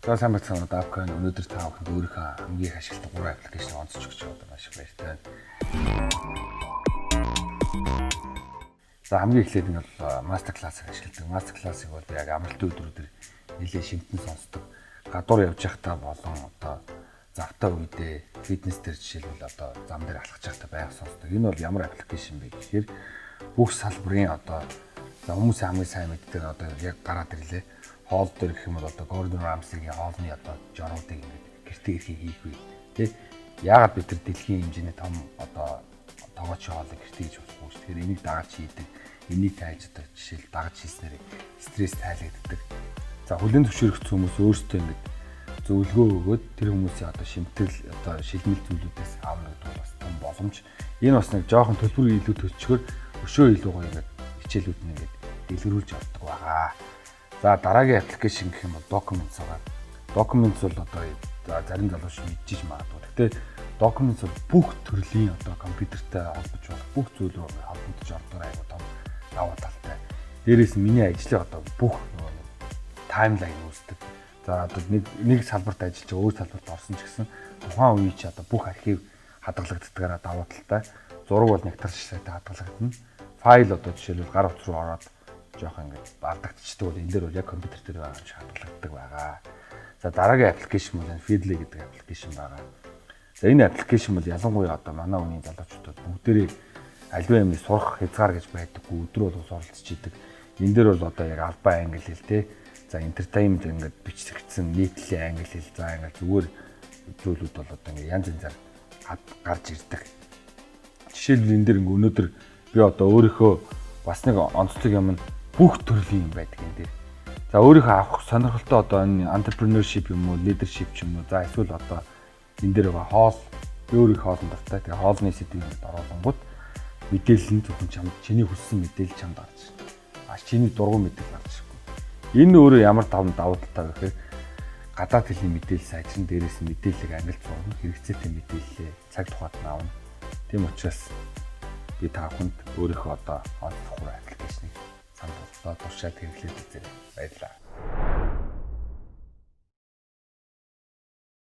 За, сайн байцгаана уу, Davcoin. Өнөөдөр та бүхэнд өөрийнхөө хамгийн их ашигладаг 3 application ийг онцож өгч байгаа, маш их баяртай байна. За, хамгийн эхлээд нь бол master class-ыг ашигладаг. Master class-ыг бол яг амралтын өдрүүдээр нэлээд шимтэн сонсдог. Гадуур явж байхдаа болон одоо завтай үедээ фитнес дээр, жишээлбэл, одоо зам дээр алхаж байхдаа байнга сонсдог. Энэ бол ямар application бэ гэхээр бүх салбарын одоо, за, хүмүүсийн хамгийн сайн мэддэг одоо яг гараад ирлээ. Хоол дээр гэх юм бол одоо Gordon Ramsay-гийн хоолны одоо жоруудыг ингээд гэртээ ирэхийг хийх вэ? Тэ? Яагаад бид тэр дэлхийн хэмжээний том одоо тогооч хоолыг гэртээ хийж болохгүй шүү. Тэгэхээр энийг дагаж хийдэг. Энийг тайлж, одоо жишээл дагаж хийснээр стресс тайлагддаг. За, хүлээн зөвшөөрөгдсөн хүмүүс өөрсдөө ингээд зөвлөгөө өгөөд тэр хүмүүсийн одоо шимтгэл, одоо шилмэл зүйлүүдээс аавна гэдэг бол бас том боломж. Энэ бас нэг жоохон төлбөр илүү төлчгөр өшөө илүү гоё ингээд хичээлүүд нь ингээд дэлгэрүүлж авдаг байгаа. За, дараагийн application гэх юм бол Documents байгаа. Documents бол одоо зарим залууч мэдчихэж магадгүй. Гэхдээ Documents бол бүх төрлийн одоо компьютертэй холбож болох бүх зүйл рүү холбогдож ордоор айгуу том давуу талтай. Дээрээс нь миний ажлын одоо бүх нөгөө timeline үүсдэг. За, одоо нэг салбарт ажиллаж байгаа, өөр салбарт орсон ч гэсэн тухайн үеийн чи одоо бүх архив хадгалагддгаараа давуу талтай. Зураг бол нэгтарч сайтай хадгалагдана. Файл одоо жишээлбэл гар утас руу ороод жоох ингээд алдагдчихдаг бол энэ дээр бол яг компьютер дээр байгаа юм шиг хадгалагддаг байгаа. За, дараагийн application бол энэ Feedly гэдэг application байгаа. За, энэ application бол ялангуяа одоо манай үеийн залуучуудад бүгдээрээ аливаа юмны сурах хязгаар гэж байдаггүй, өдрөө болгон суралцж идэг. Энэ дээр бол одоо яг албан англи хэл, те. За, entertainment ингээд бичигдсэн нийтлэлийн англи хэл, за, ингээд зүгээр зүйлүүд бол одоо ингээд янз янзаар гарч ирдэг. Жишээлбэл, энэ дээр ингээд өнөөдөр би одоо өөрийнхөө бас нэг онцлог юм нь бүх төрлийн юм байдаг энэ дээр. За, өөрийнхөө авах сонирхолтой одоо энэ entrepreneurship юм уу, leadership ч юм уу. За, эсвэл одоо энэ дээр байгаа хоол, би өөрийнхөө хоолнд дуртай. Тэгээ хоолны сэдвийг ингээд оруулангууд мэдээлэл нь зөвхөн чамд, чиний хүссэн мэдээлэл чамд гарч ирнэ. А чиний дургүй мэдээлэл гарч ирэхгүй. Энэ өөрөө ямар давуу давуу талтай вэ гэхээр гадаад хэлний мэдээлэл сайжран, дээрээс нь мэдээллийг ангилж сурна, хэрэгцээтэй мэдээллээ цаг тухайд нь авна. Тийм учраас би та бүхэнд өөрийнхөө одоо онцлог application ийг санал боллоо. Туршаад хэрэглээд үзээрэй. Баярлалаа.